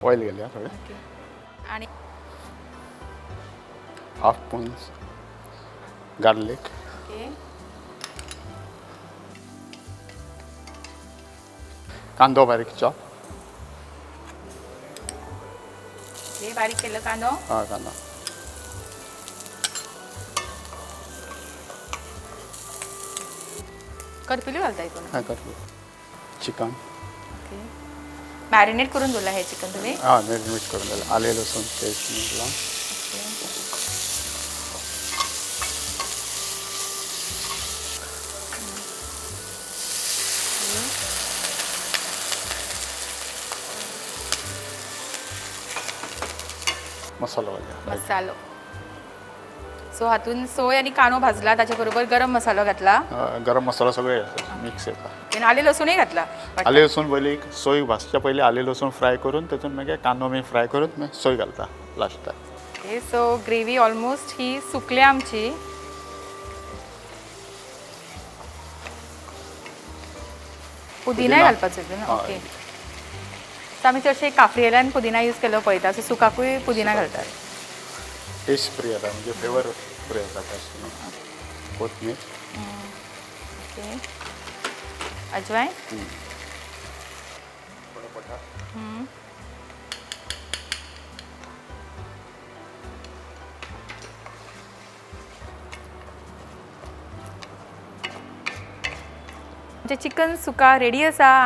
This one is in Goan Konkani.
ऑयल घालया थोडें. ओके आणि हाफ स्पून गार्लीक. ओके. कांदो बारीक चॉप. हे बारीक केलं कांदो. हय, कांदो. करपिलू घालता हितून? हय, करपी चिकन. ओके, मॅरिनेट करून दवरला हे चिकन तुम्ही? हय, मॅरिनेट करून जालें, आलें लसूण पेस्ट लावन. मसालो घालया. मसालो. सो हातून सोय आणि कांदो भाजला, त्याच्या बरोबर गरम मसालो घातला. हय, गरम मसालो सगळे मिक्स येता. आणि आले लसूणही घातला वाटतं. आलें लसूण पयलीं सोय भाजच्या पयलीं आलें लसूण फ्राय करून तातूंत मागीर कांदो बी फ्राय करून मागीर सोय घालता लास्टाक. ओके, सो ग्रेवी ऑलमोस्ट ही सुकल्या आमची. पुदिना पुदिना. घालपाचो हितून? हय. ओके, सो आमी चडशे काफ्रियलान पुदिना यूज केलो पळयता, सो सुकाकूय पुदिना घालतात. टेस्ट बरी येता, म्हणजे फ्लेवर बरी येता टेस्ट. कोथमीर. ओके, अजवाईन. थोडो बटर. आमचें चिकन सुका रेडी आसा.